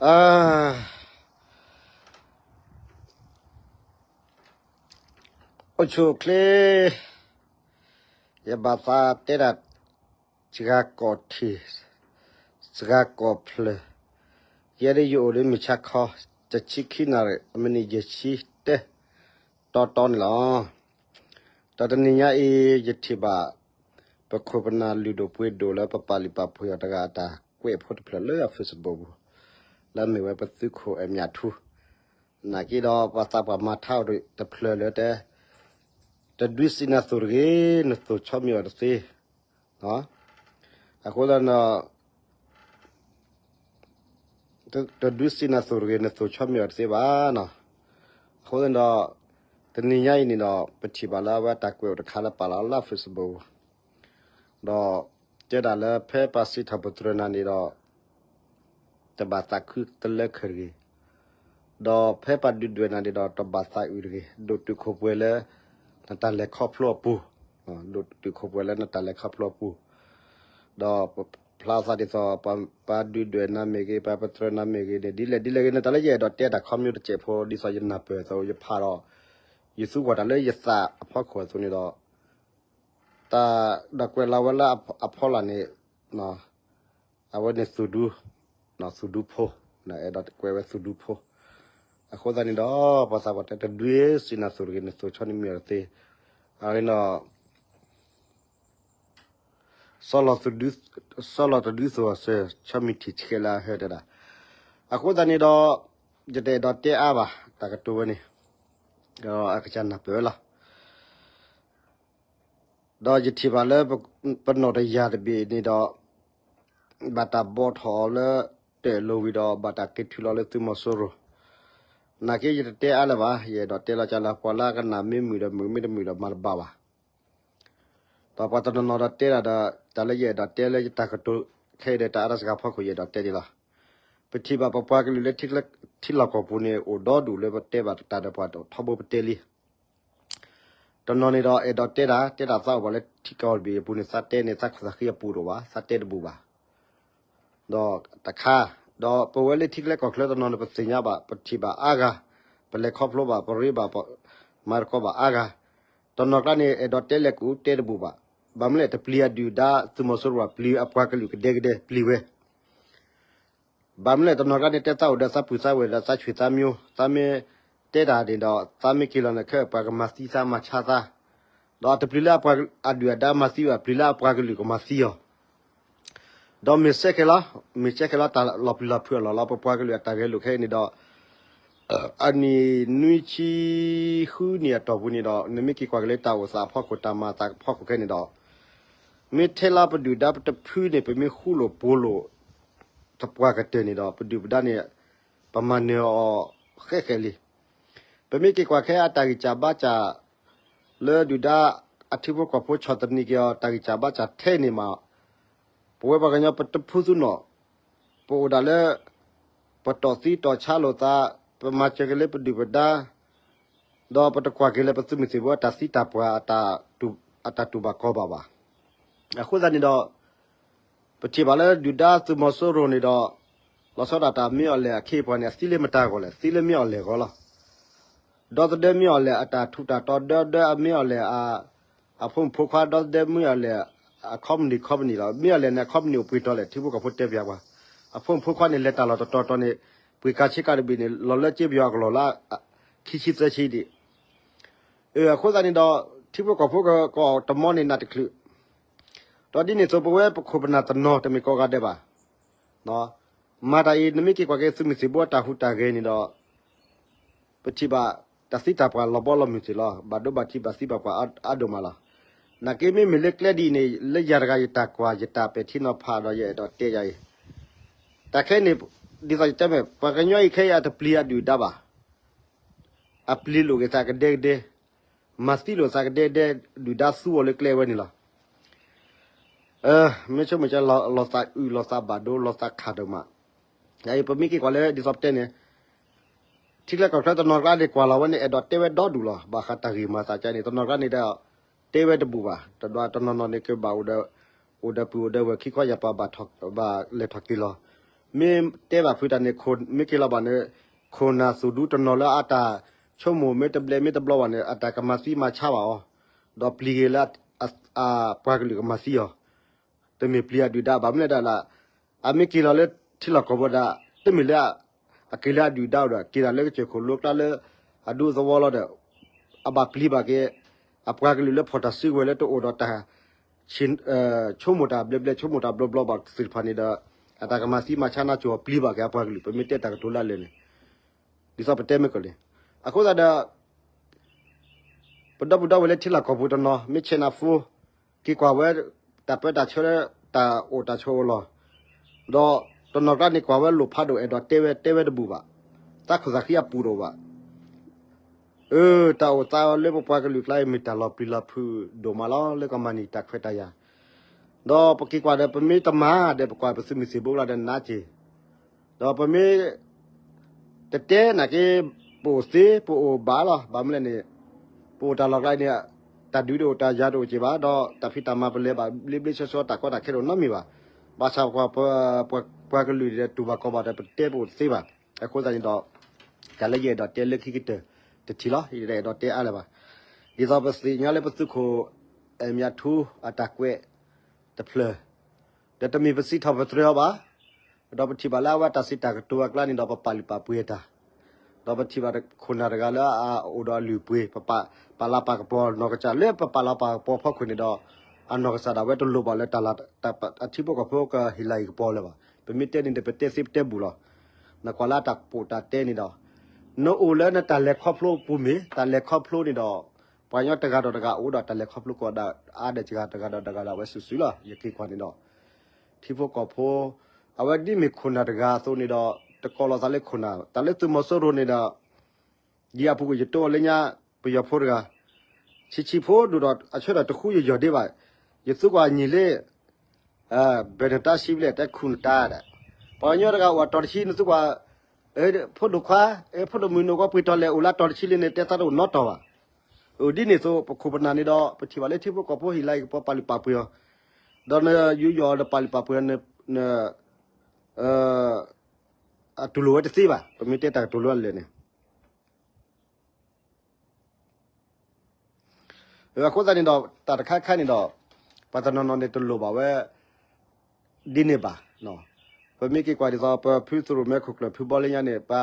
အိၣ်ဆူၣ်အိၣ်ချ့, ယဘၣ်သးတဲဒၣ် စှၤကိးထံၣ်, စှၤကိးဖျၢၣ်, ယဲဒၣ်ယအိၣ်လၢမုၢ်ဆါခီ တဆံခံနၣ်ရံၣ် အမံးနံးယဲၢ်ဆံတၢ တီတီန့ၣ်လီၤ. ဒီးတနံၤညါအံၤ ယထံၣ်ဘၣ် ပခိၣ်ပနၢ်လုၢ်ဒိၣ်ပှ့ၤဒိၣ်လၢပပာ်လုၢ်ပာ်ပှ့ၤအီၤတဂၤအတၢ်ကွဲးဖိတဖျၢၣ်လၢအ Facebook ပူၤ လၢအမ့ၢ်ဝဲပသုးခိၣ်အဲၣ်မၠးထူ နာ်က့ဒီးပှၤသးပှၢ်မၤထါအီၤတဖျၢၣ်လၢတဲ တဒုးစံးနၤသိၣ်တဂ့ၤ, နသိၣ်ဆီမံၤအီၤတသ့. အဃိသတးဒီး တဒုးစံးနၤသိၣ်တဂ့ၤ, နသိၣ်ဆီမံၤအီၤတသ့ဘၣ်နီၤ. အဃိသတးဒီး တနံၤညါအံၤန့ၣ်ဒီး ပထံၣ်ဘၣ်လၢအဝဲအတၢ်ကွဲးအိၣ်တခါလၢပာ်လီၤလၢ Facebook ဒီး တဲဒၣ်လၢဖဲပှၤစံးထီၣ်ပတြၢၤနၤန့ၣ်ဒီး တဘၣ်သးခုတလၢခၢၣ်တဂ့ၤ, ဒီးဖဲပှၤဒုးဒွဲၣ်နၤန့ၣ်ဒီး တဘၣ်သးအုးတဂ့ၤ, ဒိၣ်တုာ်ခိၣ်ပှဲၤလၢ နတၢ်လဲၤခီဖျိအပူၤ, ဒိၣ်တုာ်ခိၣ်ပှဲၤလၢနတၢ်လဲၤခီဖျိအပူၤ, ဒီးဖျါသးဒ်သိး ပှၤဒုးဒွဲၣ်နၤမ့ၢ်ဂ့ၤ, ပှၤပတြၢၤနၤမ့ၢ်ဂ့ၤန့ၣ် ဒ်လဲၣ်ဒ်လဲၣ်ဂ့ၤ နတၢ်လၢယအဲၣ်ဒိးတဲတၢ်ခီမ့ၢ်တစဲးဖိ ဒ်သိးယနၢ်ပၢၢ်အသိး ယဖးဒီး ယသူကွၢ်တၢ်လၢယသးအဖီခိၣ်အသိးန့ၣ်ဒီး တၢ်ဒီးကွဲးလီၤဝဲလၢအဖီလာ်န့ၣ် အဝဲန့ၣ်သူၣ်ဒူ, သူၣ်ဒူဖိ, အဲၣ်ဒိးကွဲးဝဲသူၣ်ဒူဖိ, အဃိသတးန့ၣ်ဒီး ပှၤသးပှၢ်တဲတဒုးစံးနၤသိၣ်တဂ့ၤ, နသိၣ်ဆီမံၤမံၤအီၤတသ့, အန့ၣ်ဒီး စီၤလီၤတဒုးသိၣ်အီၤစၢၤ ဆီမံၤထံၣ်ဆှဲလၢအဟဲတဲဒၣ်, အဃိသတးန့ၣ်ဒီး ယတအဲၣ်ဒိးတဲအါဘၣ် တၢ်ကတိၤဝဲန့ၣ်, ဒီးအကစၢ်နၢ်ပၢၢ်ဝဲလီၤ. ဒီးယထံၣ်ဘၣ်လၢ ပနီၢ်တယၢ်တဘ့ၣ်န့ၣ်ဒီး ဘၣ်တၢ်ဘီထီၣ်အီၤလၢ တၢၣ်လိာ်ဝံၤဒီး ဘၣ်တၢ်က့ၤထုးလီၤလၢသုးမီၤစိရိၤ, နာ်က့ယတတဲအါလၢၤဘၣ်, ယအဲၣ်ဒိးတဲလီၤကလၢ်ပှၤလၢအကနၣ်မ့ၢ်မုာ်ဒီးမုာ် မ့ၢ်တမုာ်ဒီးမၤတဘၣ်ဘၣ်. ဒီးပှၤတနီၤနီၤဒီးတဲဒၣ်ဒီး တၢ်လၢယအဲၣ်ဒိးတဲလၢယတၢ်ကတိၤခဲအံၤဒီး တၢ်အါတစှၤဖီခိၣ် ယအဲၣ်ဒိးတဲန့ၣ်လီၤ. ပထံၣ်ဘၣ်ပပှၤကလုာ်လၢထံလီၢ်ကီၢ်ပူၤန့ၣ် အိၣ်ဒီဒူၣ်လၢပတဲဘၣ်တၢ်ဒီးပှၤထီဘိပတဲလံ. တနီၤန့ၣ်ဒီး အဲၣ်ဒိးတဲတၢ် တဲတၢ်သးအိၣ်ဘၣ်လၢထံကီၢ်တဘ့ၣ်အပူၤန့ၣ် သးတဲန့ၣ် သးခူၣ်သးဃံအပူၤတအိၣ်ဘၣ်, သးတဲတဘူၣ်ဘၣ်. ဒီးတခါ, ဒီးပဝဲလၢထံချၢကီၢ်ချၢတနီၤန့ၣ် ပသ့ၣ်ညါဘၣ် ပထံၣ်ဘၣ်အါဂၤ, ပလဲၤခီဖျိဘၣ် ပရ့ဘၣ် မၤသကိးဘၣ်အါဂၤ, တနီၤကျါန့ၣ် အဲၣ်ဒိးတဲလဲၤကူၣ်တဲတဘူၣ်ဘၣ်. ဘၣ်မနုၤလဲၣ် တပျံၤအဒုၣ်အဒါ သုးမီၤစိရိၤဘၣ် ပျံၤအပှၤကလုာ်ကဒဲကဒဲ ပျံၤဝဲ ဘၣ်မနုၤလဲၣ် တနီၤကျါန့ၣ် တဲသးအိၣ်ဒီးသးပုၢ်သးဝဲၢ်ဒီးသးဆွေသးမျိုး, သးမ့ၢ်တဲတၢ်န့ၣ်ဒီး သးမ့ၢ်က့ၤလီၤန့ၣ်ခဲအံၤ ပှၤကမၤသံသးမၤဆါသး, ဒီးတပျံၤလၢအပှၤအဒုၣ်အဒါမၤသံဘၣ်, ပျံၤလၢအပှၤကလုာ်ကမၤသံအီၤ. ဒီးမ့ၢ်စဲခဲလီၤ, မ့ၢ်စဲခဲလီၤတၢ်လီၤပျံၤလီၤဖုးအလီၢ်လီၤ ပပှၤကလုာ်အတၢ်ဂဲၤလိာ်ခဲအံၤန့ၣ်ဒီး အနံၣ်နွံဆံဃုနံၣ်အတီၢ်ပူၤန့ၣ်ဒီး နမ့ၢ်က့ၤကွၢ်က့ၤလၢတၢ်အိၣ်သးအဖီခိၣ် တၢ်မၤသးအဖီခိၣ်ခဲအံၤန့ၣ်ဒီး မ့ၢ်ထဲလၢပဒုၣ်ဒါပတဖုန့ၣ် ပမ့ၢ်ဃူလိာ်ဖိးလိာ် တပှၢ်ကတၢၢ်န့ၣ်ဒီး ပဒုၣ်ပဒါန့ၣ် ပမၤနၢၤအီၤဃဲးဃဲးလံ. ပမ့ၢ်က့ၤကွၢ်ခဲအတၢ်ဂံၢ်စၢ်ဘါစၢ် လၢဒုၣ်ဒါအထံဖိကီၢ်ဖိဆီၣ်သနံးက့ၤအီၤ တၢ်ဂံၢ်စၢ်ဘါစၢ်ထဲန့ၣ်မး ပဝဲပှၤကညီပတဖုသူၣ်နီၣ် ပအိၣ်ဒၣ်လၢ ပတီၢ်သံတီၢ်ဆါလိာ်သး, ပမၤစၢၤက့ၤလၢပဒုၣ်ပဒါ, ဒီးပတကွၢ်က့ၤလၢပသုးမုၢ်သံၣ်ဘိအတၢ်သံတၢ်ပှၢ် အတၢ်တူၢ်ဘၣ်ခီၣ်ဘၣ်ဘၣ်. အဃိသတးန့ၣ်ဒီး ပထံၣ်ဘၣ်လၢဒုၣ်ဒါသုးမီၤစိရိၤန့ၣ်ဒီး လီၤဆီဒၣ်တၢ်မ့ၢ်အီၤလဲၣ်အခ့အပှၤန့ၣ် အသံလၢမတၤအဂီၢ်လဲၣ်, သံလၢမ့ၢ်အီၤလဲၣ်အဂီၢ်လီၤ. ဒီသဒၢမ့ၢ်အီၤလဲၣ်အတၢ်ထူးတၢ်တီၤ, ဒီသဒၢမ့ၢ်အီၤလဲၣ် အဖိမုၣ်ဖိခွါ, ဒီသဒၢမ့ၢ်အီၤလဲၣ် အcompany companyလီၤ. မ့ၢ်အီၤလဲၣ်န့ၣ် အcompanyအိၣ်ပှဲၤတီၤလဲၣ်, ထံဖိကီၢ်ဖိတဲပျးပှၤ. အဖိမုၣ်ဖိခွါန့ၣ်လဲၤတၢ်လီၢ်တတီၤတီၤန့ၣ် ပှ့ၤကၤဆ့ကၤတဘ့ၣ်န့ၣ် လီၤလၢကၠ့ပယီၤအကလီၢ်လၢ ခံဆံသၢဆံဒံး. အဃိသတးန့ၣ်ဒီး ထံဖိကီၢ်ဖိကကိးတမီန့ၣ်နးတချုး ဒီးဒ်န့ၣ်အသိးပဝဲပခိၣ်ပနၢ်တနီၤတမ့ၢ်ကိးဂၤဒဲးဘၣ်. မၤတၢ်အံၤ နမ့ၢ်က့ၤကွၢ်က့ၤသုးမုၢ်သံၣ်ဘိအတၢ်ဟူးတၢ်ဂဲၤန့ၣ်ဒီး ပထံၣ်ဘၣ် တၢ်သံတၢ်ပှၢ်လီၤဘီလီၤမုၢ်သ့ၣ်လီၤ. ဘၣ်ဒိဘၣ်ထံးဘၣ်သံဘၣ်ပှၢ်အါဒိၣ်မးလီၤ. နာ်က့မ့မ့ၢ်လၢကျဲဒ်အံၤန့ၣ် လၢယၤတဂၤယတၢ်ကွၢ်ယတၢ်ပဲာ်ထံနီၤဖးဒီးယအဲၣ်ဒိးတဲယၤအံၤ တၢ်ခဲအံၤန့ၣ် ဒ်သိးယတဲမ့ၢ် ပှၤကညီအံၤခဲအံၤအတပျံၤအဒုၣ်အဒါဘၣ်. အပျံၤလိာ်က့ၤသးကဒဲကဒဲ, မၤသံလိာ်သးကဒဲကဒဲ, ဒုၣ်ဒါသူအီၤလၢကျဲဝဲန့ၣ်လီၤ. မ့ၢ်ဆိကမိၣ်က လီၤသးအုး လီၤသးဘၣ်ဒိ လီၤသးခးဒိၣ်မး. ပမ့ၢ်က့ၤကွၢ်လၢဒ်သိးပတဲန့ၣ် ထံချၢကီၢ်ချၢတနီၤကျါန့ၣ် ကွၢ်လီၤဝဲန့ၣ် အဲၣ်ဒိးတဲဝဲဒီဒူၣ်လီၤ. ဘၣ်ဃးတၢ်ဂ့ၢ်မၤသးကါန့ၣ် တနီၤကျါန့ၣ်ဒီး တဲဝဲတဘူၣ်ဘၣ်. တဒွးတနီၤနီၤန့ၣ် ကဘၣ်အိၣ်ဒီးပုၢ်အိၣ်ဒီးဝဲၢ်ခံခီယၢ်ပၤ ဘၣ်လဲၤထီၣ်က့ၤလီၤ. မ့ၢ်တဲဘၣ်ဖုတၢ်န့ၣ် မ့ၢ်က့ၤလီၤဘၣ်န့ၣ် ခိၣ်နၢ်သူၣ်ဒူတနီၤလၢအတၢ်ဆိကမိၣ်မ့ၢ်တဘျဲမ့ၢ်တဘျီဘၣ်န့ၣ် အတၢ်ကမၤသံမၤဆါဘၣ်အီၤ, ဒီးပျံၤက့ၤလၢ အပှၤကလုာ်ကမၤသံအီၤ, တမ့ၢ်ပျံၤအဒုၣ်ဒါဘၣ်မနုၤလဲၣ်ဒၣ်လၢ အမ့ၢ်က့ၤလီၤလၢထံလီၢ်ကီၢ်ပူၤဒၣ် တမ့ၢ်လၢ အက့ၤလၢအဒုၣ်ဒါအိၣ်ဒီး က့ၤဒၣ်လၢကစၢၢ်ခိၣ်လိကျါလၢ အဒူသဝီလီၤဒီး အဘၣ်ပျံၤဘၣ်က့ၤ အပှၤကလုာ်လၢဖီၣ်တၢ်စုကဝဲၤလၢတအိၣ်ဒီးတၢ် ဆိကမိၣ်တၢ်ဘျဲဘျဲ ဆိကမိၣ်တၢ်ဘျီဘျီဘၣ်သ့ၣ်တဖၣ်န့ၣ်ဒီး အတၢ်ကမၤသံမၤဆါနါစိၤအီၤပျံၤဘၣ်က့ၤအပှၤကလုာ် ပမ့ၢ်တဲတၢ်ကတိၤလၢအလဲၣ်န့ၣ် ဒ်သိးပတဲမ့ၢ်ကီၢ်လံ. အဃိသတးဒီး ပဒီပုၢ်ဒီဝဲၢ်လၢထံလီၢ်ကီၢ်ပူၤတနီၤ မ့ၢ်ဆဲးနၢ်ဖိ က့ၤကွၢ်ဝဲ တၢ်ပၢတၢ်ဆှၢလၢတၢ်အိၣ်တၢ်ဆိးအလီၢ်, ဒီးတနီၤကျါန့ၣ်ကွၢ်ဝဲလိာ်ဖးဒိၣ်အဲၣ်ဒိးတဲဝဲတဲဝဲတဘူၣ်ဘၣ်, သးခိၣ်သးဃံအပူၤတအိၣ်ဘၣ်. အၢ တၢ်အိၣ်သးလၢပပှၤကလုာ်ကျါအံၤ မ့ၢ်တၢ်လီၤပျံၤလီၤဖုးဒိၣ်မးလီၤ လၢကမၤန့ၢ်တၢ်ခွဲးတၢ်ယာ်, ဒီးပက့ၤကွၢ်ဒီး ပမ့ၢ်တမၤဒီး ပကွၢ်ပသုးမုၢ်သံၣ်ဘိလီၤဒီးနးက့ၤ, ဒီးပမ့ၢ် တတဲနာ်က့ ပအိၣ်သ့ ပအိၣ်ဘၣ်လီၤ. ဘၣ်မနုၤလဲၣ်န့ၣ် ပအိၣ်တၢ်လီၢ်ကျါန့ၣ် တၢ်ဒုးတအိၣ်တၢ်ယၤတအိၣ်က့ၤဘၣ်, ဒီးတၢ်ဖံးတၢ်မၤပလဲၤဘၣ်ဘျ့ဘျ့ဆှီဆှီ တၢ်ကီတၢ်ခဲတအိၣ်နီတမံၤဘၣ်. ဘၣ်ဆၣ်ပကွၢ် ပှၤကလုာ်ဒီးတူၢ်ဘၣ်ကီဘၣ်ဒီး ပတဲပအိၣ်တသ့ဘၣ်. အဃိသတးန့ၣ်ဒီး တၢ်လၢယအဲၣ်ဒိးတဲလၢခံကတၢၢ်တထံၣ်လီၤ. ယတအဲၣ်ဒိးတဲအါလၢၤဘၣ်. ဒ်သိးပသ့ၣ်ညါလၢပသုးခိၣ် အဲၣ်မၠးထူ အတၢ်ကွဲးတဖျၢၣ် ဒီးတမ့ၢ်ပစံးထီၣ်ပတြၢၤအီၤဘၣ်. ဒီးပထံၣ်ဘၣ်လၢအဝဲတၢ်စံးတၢ်ကတိၤအကျါန့ၣ်ဒီး ပပာ်လုၢ်ပာ်ပှ့ၤအတၢ်, ဒီးပထံၣ်ဘၣ်ခိၣ်နၢ်တဂၤလၢအအိၣ်ဒီးအလုၢ်အပှ့ၤ, ပပာ်လၤပာ်ကပီၤနီၢ်ကစၢ် လၢပပာ်လၤပာ်ကပီၤဖီခိၣ်န့ၣ်ဒီး အနီၢ်ကစၢ်ဒၣ်ဝဲတလိၣ်ဘၣ်လၢ အထံဖိကီၢ်ဖိကဟ့ၣ်လၤဟ့ၣ်ကပီၤလၢၤဘၣ်. ပမ့ၢ်တဲန့ၣ်ဒီး ပတဲသ့ပတဲဘူၣ်လီၤ. နကွၢ်လၢအတၢ်ပိာ်တၢ်တဲန့ၣ်ဒီး နအိၣ်လၢနတၢ်လဲၤခီဖျိပူၤမ့ၢ် တၢ်လဲၤခီဖျိန့ၣ်ဒီး ပှၤကညီတဂၤဒီးတဂၤအိၣ်ဒီးတၢ်လဲၤခီဖျိကိးဂၤဒဲး အါဒဲးစှၤဂၤတဂၤဒီးတဂၤဒၣ်ဝဲစုာ်စုာ်လီၤ. ယက့ၤကွၢ်န့ၣ်ဒီး ထံဖိကီၢ်ဖိ အဝဲဒ်မ့ၢ်ခိၣ်နၢ်တဂၤအသိးန့ၣ်ဒီး တကိးလီၤသးလၢခိၣ်နၢ် တၢ်လၢသုးမီၤစိရိၤန့ၣ်ဒီး ယံၤအပူၤကွံာ်ယတိၢ်အီၤလၢညါ ပယီၤဖိတဂၤ ဆံးဆံးဖိဒိၣ်ဒီး အဆၢထၢၣ်တဃူယယီၤဒ့ဘၣ်. ယသူကွၢ်အညံၤလၢ ဘဲၣ်နတၢ်ဆံးဘျဲၣ် တဲခူၣ်နတၢ်ဒၣ် ပှၤကညီတဂၤအိၣ်အတီၤတဆံ နသူကွၢ် ဖိဒိၣ်ခွါ ဖိဒိၣ်မုၣ်နအိၣ်ကီးပှ့ၤတီၤလဲၣ် အိၣ်လၢအတီၤတဆံလံန့ၣ် တဲသးတအိၣ်နီတီၤဘၣ်. အိၣ်ဒ်န့ၣ်အသိး ပခိၣ်ပနၢ်န့ၣ်ဒီး ပထံၣ်ဘၣ်လၢထံဖိကီၢ်ဖိဟ့ၣ်လၤဟ့ၣ်ကပီၤပာ်လုၢ်ပာ်ပှ့ၤအီၤ, ဒီးနယူးယီၣ်အီၤဒီးပာ်လုၢ်ပာ်ပှ့ၤအီၤ အတူၢ်လိာ်ဝဲတသ့ဘၣ်. ပမ့ၢ်တဲတၢ်ကတိၤလၢအလဲၣ်န့ၣ် အဃိသတးန့ၣ်ဒီး တၢ်တခါခါန့ၣ်ဒီး ပှၤတနီၤနီၤန့ၣ်တလိၣ်ဘၣ်ဝဲ ဒ်န့ၣ်ဘၣ်. ပမ့ၢ်က့ၤကွၢ်ဒ်သိး ပဖုသရိၣ်မဲခိၣ်ကျၢၢ်ဖုဘီလၢညါန့ၣ် ပှၤ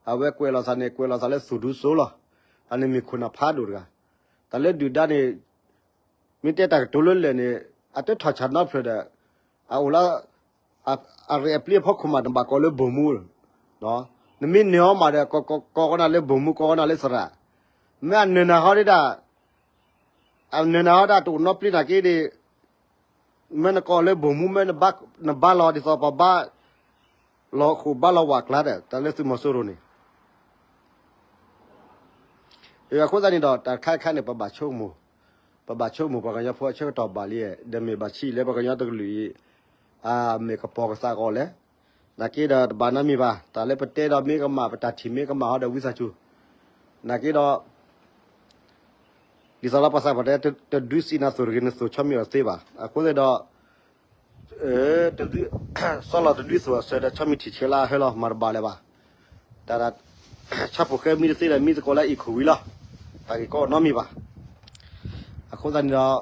အဝဲကွဲးလီၤသးန့ၣ် ကွဲးလီၤသးလၢသူၣ်ဒူစိလီၤ. အန့ၣ်မ့ၢ်ခိၣ်နၢ်ဖးဒိၣ်တဂၤ. တၢ်လၢဒုၣ်ဒါန့ၣ် မ့ၢ်တဲတၢ်ကတိၤလၢလဲၣ်န့ၣ် အတထီၣ်ဆၣ်နီတဖျၢၣ်ဒီး အအိၣ်လၢ အရ့အပျ့ၤအဖီခိၣ်မး နဘၣ်ကိးလၢဘိၣ်မူ, နမ့ၢ်နၢၤအီၤမးဒီး ကိးကီးနၤလၢဘိၣ်မူ ကိးကီးနၤလၢသရၣ်, မ့ၢ်အနၢၤနၤဟီဒၣ် အနၢၤနၤဟီဒၣ်တအိၣ်နီပျ့ၤနာ်က့ဒီး မ့ၢ်နကိးလၢဘိၣ်မူ မ့ၢ်နဘါလီၤဒ်သိးပှၤဘါ လီၤဃိာ်ဘါလီၤဝးကျါဒီး တၢ်လၢသုးမီၤစိရိၤန့ၣ် အဃိသတးန့ၣ်ဒီး တၢ်တခါခါန့ၣ် ပဘၣ်ဆိကမိၣ်, ပဘၣ်ဆိကမိၣ်ပှၤကညီဖိအဆၢကတီၢ်ဘၣ်လံ, ဒီးမ့ၢ်ဘၣ်ဆံးလၢပှၤကညီတကလုာ်အံၤ အမ့ၢ်ကပီၤကသးကီးလဲၣ်. နာ်က့ဒီးတဘၣ်နီတမံၤဘၣ်, တၢ်လၢပတဲဒီးမ့ၢ်ကမၣ် ပတၢ်ထံၣ်မ့ၢ်ကမၣ်ဟီဒီးဝံသးစူၤ, နာ်က့ဒီး ဒ်သိးလၢပှၤသးပှၢ်တဲ တဒုးစံးနၤသိၣ်တဂ့ၤ နသိၣ်ဆီမံၤအီၤတသ့ဘၣ်. အဃိသတးဒီး စီလီၤတဒုးသိၣ်အစၢၤဒီး ဆီမံၤထံၣ်ဆဲးလၢအဟဲလီၤ မၤတဘၣ်လၢၤဘၣ်. တၢ် ဆၣ်ဖိၣ်ဃဲမံတသ့ဒီး မံသကိးလၢအံၤခိၣ်ဝံၤလီၤ. တၢ်ဂ့ၢ်ကီနီတမံၤဘၣ်. အဃိသတးန့ၣ်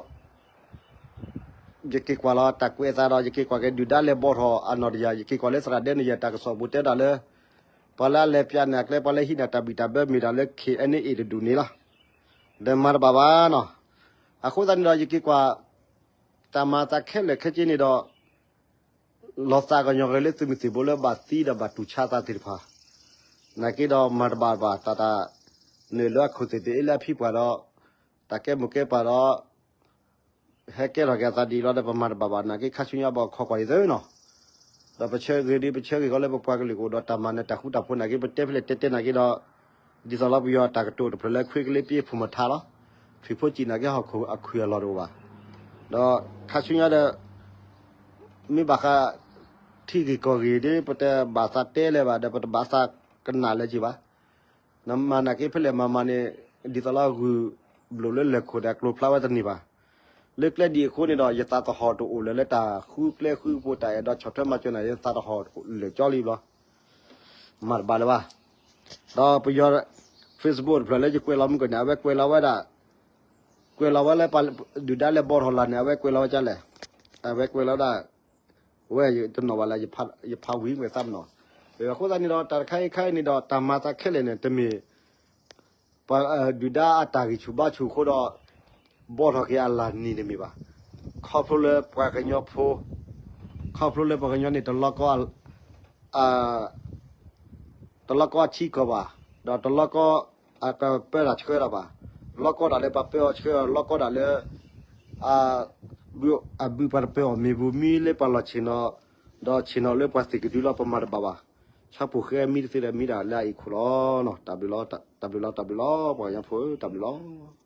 ဒီး ယက့ၤကွၢ်လီၤတၢ်ကွဲးအသးဒီး ယက့ၤကွၢ်က့ၤဒုၣ်ဒါလဲၤဘီထီၣ်အနီၢ်တယၢ်, ယက့ၤကွၢ်လၢသရၣ်ဒဲန့ၣ် ယတၢ်ကစီၣ်ပူၤတဲဒၣ်လၢ ပှၤလၢအလဲၤပၠးန့ၢ်အကျဲ ပှၤလၢဟံးန့ၢ်တၢ်ဘံၣ်တၢ်ဘၢမ့ၢ်ဒၣ်လၢ ခ့ၣ်အဲၣ်န့ၣ်အ့ၣ် တဒူၣ်န့ၣ်လီၤ. ဒီးမၤတဘၣ်ဘၣ်နီၤ. အဃိသတးန့ၣ်ဒီး ယက့ၤကွၢ် တၢ်မၤသးခဲလၢာ်ခဲဆ့န့ၣ်ဒီး လီၤသးကညီၤဂဲၤလၢသုးမုၢ်သံၣ်ဘိလၢဘၣ်သံဒီးဘၣ်တူၢ်ဆါသးသ့ၣ်တဖၣ်, နာ်က့ဒီးမၤတဘၣ်ဘၣ် တၢ်တၢ် နုာ်လၢအခိၣ်သ့ၣ်သ့ၣ်အ့လၢအဖံပှၢ်ဒီး တၢ်ကဲမိၢ်ကဲပၢ်ဒီး ဟဲကဲထီၣ်က့ၤအသးဒ်အံၤလီၤဒီး ပမၤတဘၣ်ဘၣ် နာ်က့ခါဆူညါဘၣ်ခီကွၢ်အံၤသ့နီၤ. ဒီးပဆၢဂ့ၤဒ်ပဆၢဂ့ၤဃီလၢပပှၤကလုာ်ကအိၣ်ဒီးတၢ်မၤနၢၤတၢ်ဃူတၢ်ဖိးနာ်က့ ပတဲဖဲလဲၣ်တဲတဲနာ်က့ဒီး ဒ်သိးလီၤပယီၤတၢ်ကတိၤတဖျၢၣ်လၢ ခွ့ကလ့ပ့ဖိမထါလီၤ. ထွံၣ်ဖိစံာ်နာ်က့ဟီၣ်ခိၣ်အခွံၣ်အလီၢ်တအိၣ်ဘၣ်. ဒီးခါဆူညါဒီး မ့ၢ်ဘၣ်ဃး ထံဂ့ၢ်ကီၢ်ဂ့ၢ်ဒ် ပတဘၣ်သးတဲလၢၤဘၣ်ဒီး ပတဘၣ်သးကနၣ်လၢၤက့ၤဘၣ်. နမၤနာ်က့ဖဲလဲၣ်မၤမၤန့ၣ် ဒ်သိးလီၤဂုၢ်ဘျိးလၢလဲၤခိၣ်ဒီးကျိၤဖျါဝဲတန့ၢ်ဘၣ်. လၢကျဲဒ်အံၤအဃိန့ၣ်ဒီး ယသးသဟီၣ်တအိၣ်လၢၤလၢတၢ်ဃုကျဲဃုကျိၤ တၢ်အဲၣ်ဒိးဆီၣ်ထွဲမၤစၢၤနၤ ယသးသဟီၣ်လၢာ်ကၠီလံဘျီ, မၤတဘၣ်လၢၤဘၣ်. ဒီးပယီၤ Facebook တဖျၢၣ်လၢယကွဲးလီၤမုၢ်ကီၢ်န့ၣ် အဝဲကွဲးလီၤဝဲဒၣ်, ကွဲးလီၤဝဲလၢ ဒုၣ်ဒါလဲၤဘီထီၣ်လၢ်န့ၣ် အဝဲကွဲးလီၤဝဲဒ်လဲၣ်. အဝဲကွဲးလီၤဝဲဒၣ်, ဝဲတနီၤဘၣ်လၢ ယဖးဝံၤကွဲးသးမနီၤ. အဃိသတးန့ၣ်ဒီး တၢ်တခါအံၤခါအံၤန့ၣ်ဒီး တၢ်မၤသးခဲလၢာ်န့ၣ် တမ့ၢ် ပှၤဒုၣ်ဒါအတၢ်ဂံၢ်ဆူၣ်ဘါဆူၣ်အဃိဒီး ဘီထီၣ်က့ၤအလၢ်နံၤတမ့ၢ်ဘၣ်. ခီဖျိလၢပှၤကညီဖိ, ခီဖျိလၢပှၤကညီန့ၣ် တလီကီ တလီကီအထံကီၢ်ဘၣ်, ဒီးတလီကီအကပၢတၢ်ဆှၢတၢ်ဘၣ်, လီကီတၢ်လၢပှၤပၢအီၤဆှၢအီၤ, လီကီတၢ်လၢ အဘုၣ်ပှၤတပၢအီၤမ့ၢ်ဘူး မ့ၢ်လၢပှၤလီၢ်ဆ့ၣ်နီၤ, ဒီးဆ့ၣ်နီၤလၢပှၤသ့ၣ်ကဒုလီၤ ပမၤတဘၣ်ဘၣ်. ဆၣ်ဖိၣ်ဃဲမံတသ့ဒီးမံဒၣ်လၢအအံၤခိၣ်လီၤ. တၢ်ဘျုးလီၤ, တၢ်ဘျုးလီၤ, တၢ်ဘျုးလီၤ, ပှၤကညီဖိဧၢ, တၢ်ဘျုးလီၤ.